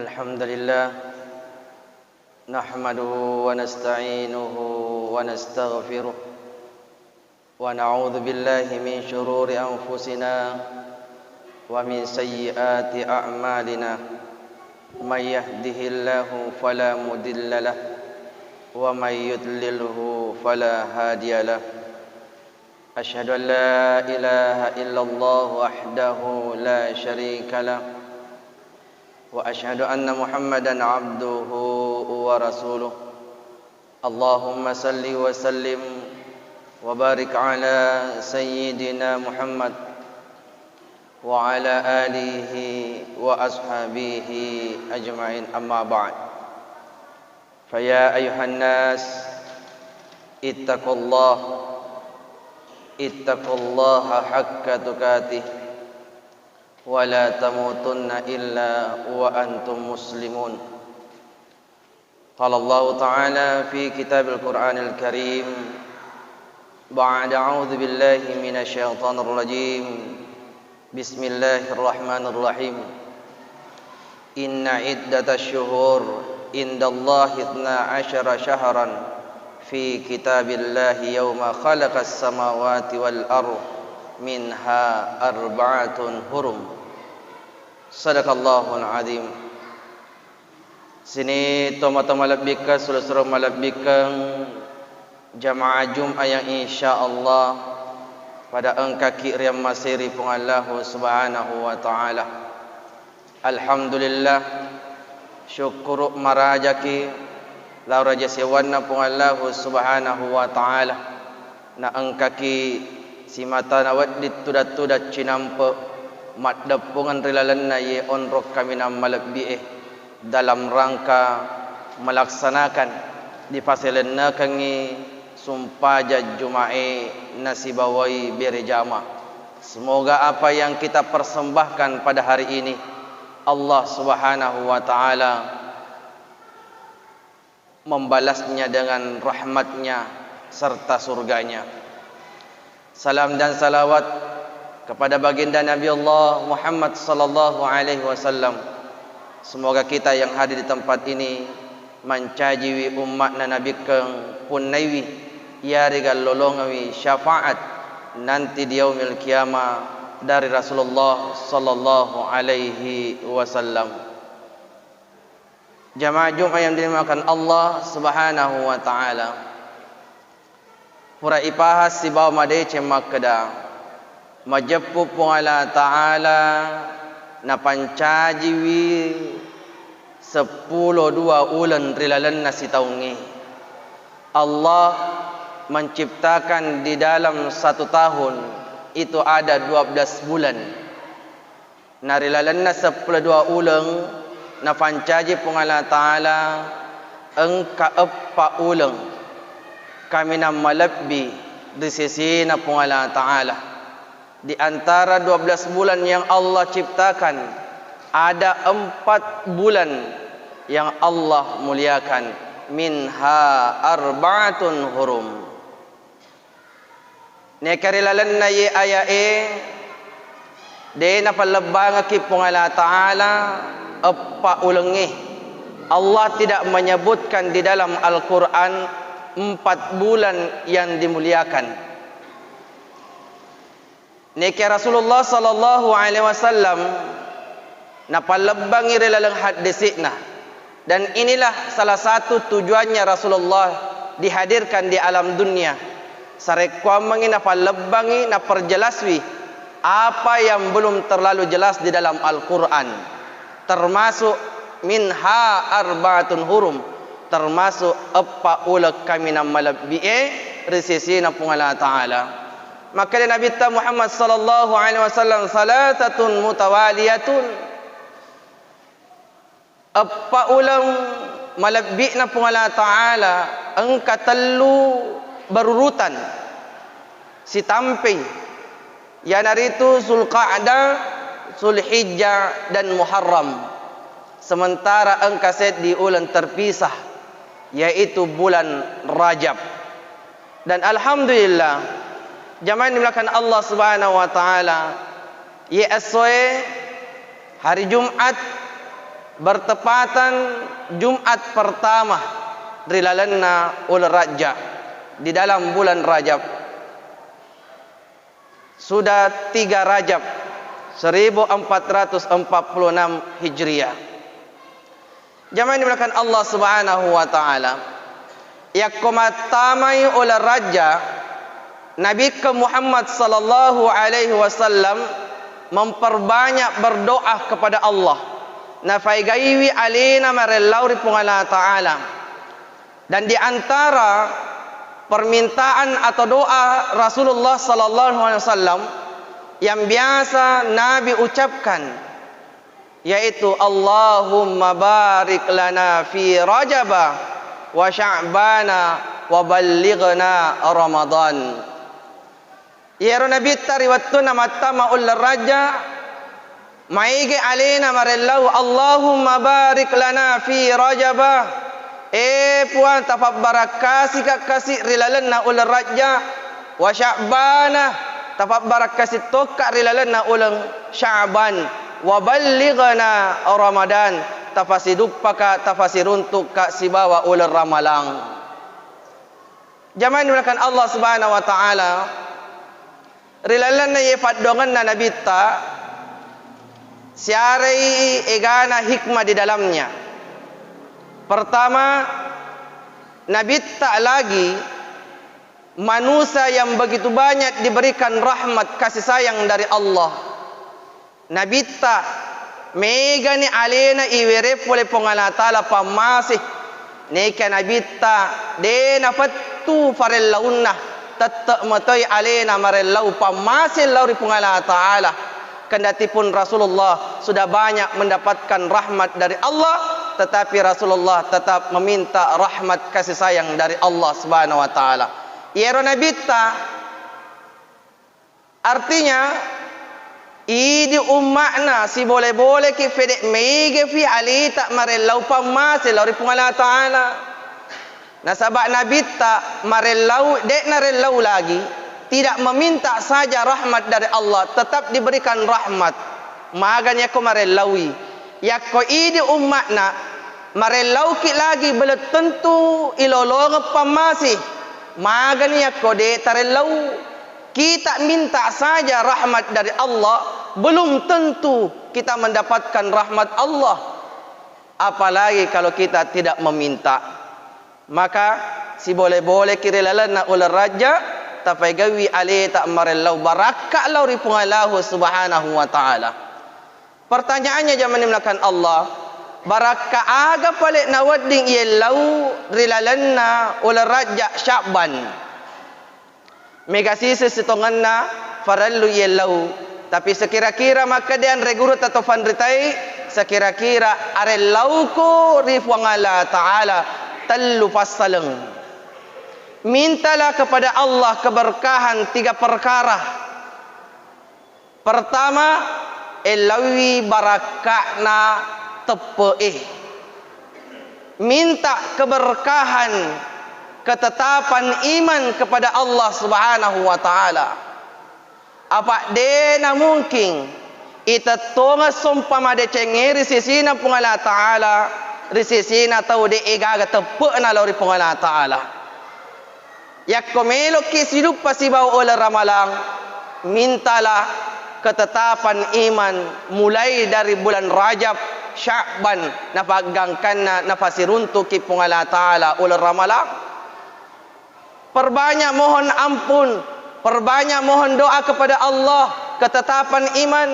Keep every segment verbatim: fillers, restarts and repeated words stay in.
الحمد لله، نحمده ونستعينه ونستغفره، ونعوذ بالله من شرور أنفسنا ومن سيئات أعمالنا. من يهده الله فلا مضل له، ومن يضلله فلا هادي له. أشهد أن لا إله إلا الله وحده لا شريك له، وأشهد أن محمدا عبده ورسوله. اللهم صل وسلم وبارك على سيدنا محمد وعلى آله وأصحابه أجمعين، أما بعد. فيا أيها الناس، اتقوا الله، اتقوا الله حق تقاته، ولا تموتن إلا وأنتم مسلمون. قال الله تعالى في كتاب القرآن الكريم بعد أعوذ بالله من الشيطان الرجيم. بسم الله الرحمن الرحيم. إن عدة الشهور عند الله اثنا عشر شهرا في كتاب الله يوم خلق السماوات والأرض منها أربعة حرم. صدق الله العظيم. Sining tomatoa malebbikkeng, suro-suro malebbikkeng, jamaah Jum'ah yang insya Allah pada engkaki riammasei ri Puang Allahu Subhanahu wa Ta'ala. Alhamdulillah, syukkuru marajaki lao ri aja sewanna Puang Allahu Subhanahu wa Ta'ala. Naengkaki simata nawedding tudang-tudang cinampe maddeppungeng ri lalenna iye onrong kaminang malebbi'e dalam rangka melaksanakan dipaselennekengngi sumpajang Juma'e nasibawai bere jama. Semoga apa yang kita persembahkan pada hari ini Allah Subhanahu wa Ta'ala membalasnya dengan rahmatnya serta surganya. Salam dan salawat kepada baginda Nabi Allah Muhammad sallallahu alaihi wasallam. Semoga kita yang hadir di tempat ini mancajiwi ummatna nabikkeng punnaiwi, iyarega lolongawi syafaat nanti di yaumil qiyamah dari Rasulullah sallallahu alaihi wasallam. Jamaah Jumat yang dimuliakan Allah Subhanahu wa Ta'ala. Pura ipahas sibawa madeceng makkeda, majeppu Puang Allah Ta'ala napancajiwi seppulo dua uleng ri lalenna sitaungnge. Allah menciptakan di dalam satu tahun itu ada dua belas bulan. Na ri lalenna seppulo dua uleng napancaji Puang Allah Ta'ala engka eppa uleng kaminang malebbi ri sesena Puang Allah Ta'ala. Di antara dua belas bulan yang Allah ciptakan, ada empat bulan yang Allah muliakan. Minha arba'atun hurum. Neka ri lalenna ye aya'e, de napallebbangekki Puang Allah Ta'ala eppa ulengnge. Allah tidak menyebutkan di dalam Al-Quran empat bulan yang dimuliakan. Neke Rasulullah sallallahu alaihi wasallam napallebbangi ri laleng haddese'na. Dan inilah salah satu tujuannya Rasulullah dihadirkan di alam dunia. Sarekkuammengi napallebbangi, naperjelaswi apa yang belum terlalu jelas di dalam Al-Quran. Termasuk minha arba'atun hurum, termasuk eppa uleng kaminang malebbi'e ri sesena Puang Allah Ta'ala. Makkeda Nabitta Muhammad sallallahu alaihi wasallam, "Salasatun mutawaliyatun." Eppa uleng malebbi'na Puang Allah Ta'ala engka tellu berurutan sitampeng, iyanaritu Zulqa'dah, Zulhijjah, dan Muharram. Sementara engka seddi uleng terpisah, yaitu bulan Rajab. Dan alhamdulillah, jamaah yang dimuliakan Allah Subhanahu wa Ta'ala, ye essoe hari Jumat, Bertepatan Jumat pertama ri lalenna uleng Rajab, di dalam bulan Rajab. Sudah tiga Rajab seribu empat ratus empat puluh enam Hijriah. Jamaah yang dimuliakan Allah Subhanahu wa Ta'ala, yakko mattamai uleng Rajab, Nabitta Muhammad sallallahu alaihi wasallam memperbanyak berdoa kepada Allah. Nafaigaiwi alena marellau ri Puang Allah Ta'ala. Dan di antara permintaan atau doa Rasulullah sallallahu alaihi wasallam yang biasa Nabi ucapkan, yaitu, "Allahumma barik lana fi Rajaba wa Sya'bana wa ballighna Ramadan." Iyaro Nabitta ri wettunna mattama uleng Rajab, maega alena marellau, "Allahumma barik lana fi Rajaba." E Puang, tapabbarakkasika kasi ri lalenna uleng Rajab. "Wa Sya'bana," tapabbarakkasi tokka ri lalenna uleng Sya'ban. "Wa ballighna Ramadan," tafasiduppaka, tafasiruntukka sibawa uleng Ramalang. Jamaah yang dimuliakan Allah Subhanahu wa Ta'ala, ri lalenna iye paddoangenna Nabitta, siarai egana hikmah di dalamnya. Pertama, Nabitta lagi manusia yang begitu banyak diberikan rahmat kasih sayang dari Allah. Nabitta, megani alena iwereng pole Puang Allah Ta'ala pammase. Neka Nabitta de napettu farellaunna, tette metoi alena marellau pammase lao ri Puang Allah Ta'ala. Kendatipun Rasulullah sudah banyak mendapatkan rahmat dari Allah, tetapi Rasulullah tetap meminta rahmat kasih sayang dari Allah Subhanahu wa Ta'ala. Iyaro Nabitta Artinya, idi umma'na sibole-boleki fede megafi alita marellau pammase lao ri Puang Allah Ta'ala. Nasaba Nabitta marellau, de narellau lagi, tidak meminta saja rahmat dari Allah, tetap diberikan rahmat. Magani yakko marellaui. Yakko idi umma'na marellauki lagi, belum tentu ilolongeng pammase. Magani yakko de tarellau. Kita minta saja rahmat dari Allah, belum tentu kita mendapatkan rahmat Allah. Apalagi kalau kita tidak meminta. Maka sibole-boleki ri lalenna uleng Rajab, tapaigauwi aleta marellau barakka lao ri Puang Allahu Subhanahu wa Ta'ala. Pertanyaannya, jamaah dimuliakan Allah, barakka aga pale nawedding yellau ri lalenna uleng Rajab Sya'ban? Mega siseng sitongenna farellu yellau. Tapi sekira-kira makkeda anre guru atau fanritai, sekira-kira arellauko ri Puang Allah Ta'ala tellu passaleng. Mintalah kepada Allah keberkahan tiga perkara. Pertama, ellauwi barakka'na teppe'e. Minta keberkahan, ketetapan iman kepada Allah Subhanahu wa Ta'ala. Apa' de' namungkin itettongeng sompa madecengnge ri sesena Puang Allah Ta'ala, ri sesena tau de' gaga teppe'na lao ri Puang Allah Ta'ala. Yakko melo'ki siduppa sibawa uleng Ramalang, mintalah ketetapan iman mulai dari bulan Rajab, Sya'ban, napaggangkanna, nafasiruntuki Puang Allah Ta'ala uleng Ramalang. Perbanyak mohon ampun, perbanyak mohon doa kepada Allah, ketetapan iman.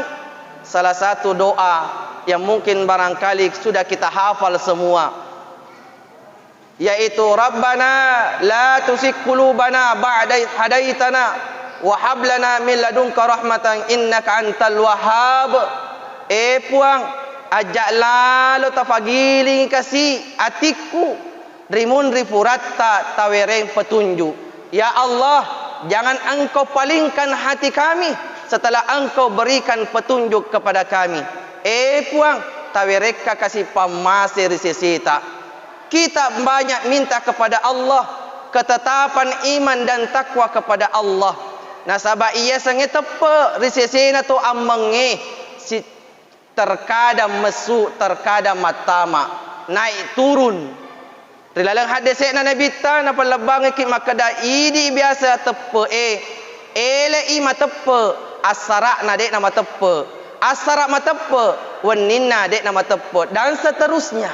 Salah satu doa yang mungkin barangkali sudah kita hafal semua, yaitu, "Rabbana la tuzigh qulubana ba'da idh hadaitana wa hab lana min ladunka rahmatan innaka antal wahhab." E Puang, aja' lalo tafagiling kasi atikku rimunri puratta tawereng petunjuk. Ya Allah, jangan Engkau palingkan hati kami setelah Engkau berikan petunjuk kepada kami. E Puang, tawerekka kasi pammase ri seseta. Kita banyak minta kepada Allah ketetapan iman dan takwa kepada Allah. Nasaba' iyasengnge teppe' ri sesena to ammengnge si-, terkadang messu, terkadang mattama, naik turun. Ri laleng haddese'na Nabitta, napallebbangekki makkeda, idi biasa teppe'e, ele'i mateppe, assara'na de'na mateppe, assara' mateppe, wenninna de'na mateppe, dan seterusnya.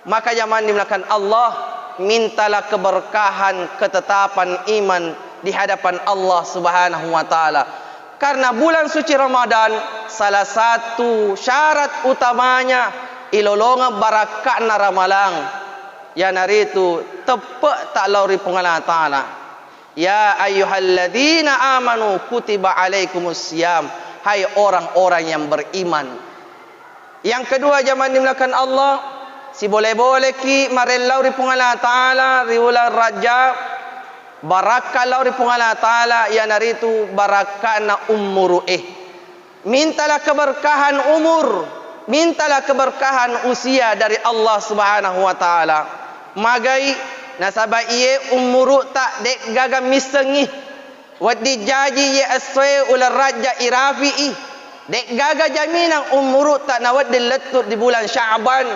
Maka jamaah dimuliakan Allah, mintalah keberkahan, ketetapan iman di hadapan Allah Subhanahu wa Ta'ala. Karena bulan suci Ramadan, salah satu syarat utamanya ilolongeng barakka'na ramalang, iyanaritu teppe'ta lao ri Puang Allah Ta'ala. Ya ayyuhalladzina amanu kutiba alaikumus siyam, hai orang-orang yang beriman. Yang kedua, jamaah dimuliakan Allah, sibolé-boléki marellau ri Puang Allah Ta'ala ri uleng Rajab, barakka lao ri Puang Allah Ta'ala, iyanaritu barakka'na ummuru'é. Mintalah keberkahan umur, mintalah keberkahan usia dari Allah Subhanahu wa Ta'ala. Magai, nasaba iyé ummuru'ta dé'gaga missengngi. Wedding jaji iyé essoé uleng Rajja irafi'i. Dé'gaga jaminang ummuru'ta nawedding lettu di bulan Sya'ban.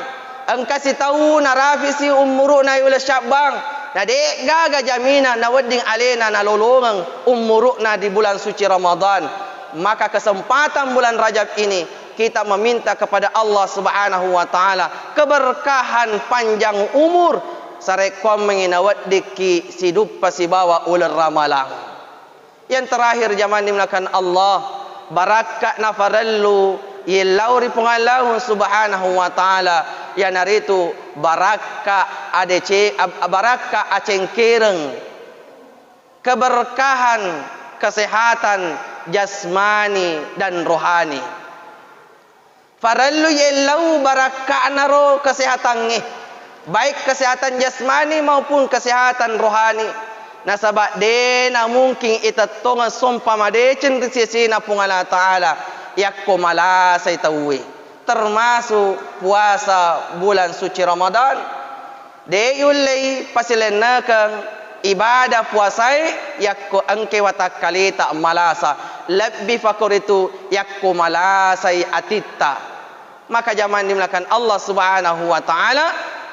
Engka sitaung narafi'si ummuru'na uleng Sya'ban, na dé'gaga jaminang nawedding aléna nalolongeng ummuru'na di bulan suci Ramadan. Maka kesempatan bulan Rajab ini kita meminta kepada Allah Subhanahu wa Ta'ala keberkahan panjang umur, sarekkuammengngi naweddikki siduppa sibawa uleng ramalang. Yang terakhir, jamaah dimuliakan Allah, barakka nafarellu yellau ri Puang Allah Subhanahu wa Ta'ala, iyanaritu barakka adece-, ab-, barakka acengkereng, keberkahan, kesehatan jasmani dan rohani. Farellu yellau barakka'naro kesehatangngé, baik kesehatan jasmani maupun kesehatan rohani. Nasaba dé namungkin itettongeng sompa madécéng ri séséna Puang Allah Ta'ala yakko malasai tauwé, termasuk puasa bulan suci Ramadan. Dé yullei pasilennekeng ibadah puasaé yakko engké watakkaléta malasa, lebbi fakoritu yakko malasai atitta. Maka jamaah dimuliakan Allah Subhanahu wa Ta'ala,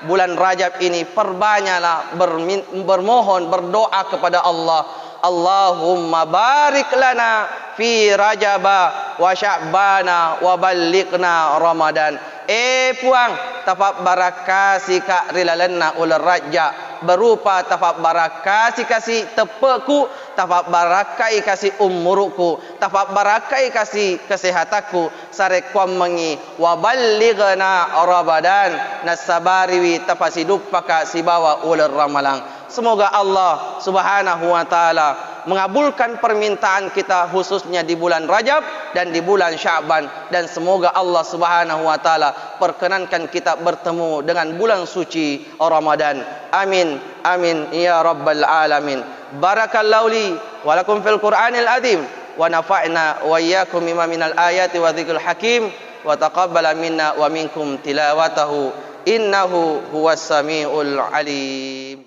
bulan Rajab ini perbanyaklah bermin-, bermohon, berdoa kepada Allah. Allahumma barik lana fi Rajaba wa Sya'bana wa ballighna Ramadan. Eh Puang, tafabbarakkasika ri lalenna uleng Rajja, berupa tafabbarakkasi kasi teppe'ku, tafabbarakkai kasi ummuru'ku, tafabbarakkai kasi kesehatakku, sarekkuammengngi wa ballighna Ramadan, nassabariwi tafasiduppaka sibawa uleng Ramalang. Semoga Allah Subhanahu wa Ta'ala mengabulkan permintaan kita, khususnya di bulan Rajab dan di bulan Sya'ban, dan semoga Allah Subhanahu wa Ta'ala perkenankan kita bertemu dengan bulan suci Ramadan. Amin, amin ya rabbal alamin. Barakallahu li wa lakum fil Qur'anil azim, wa nafa'na wa iyyakum bima minal ayati wa dzikril hakim, wa taqabbala minna wa minkum tilawatahu, innahu huwas samiul alim.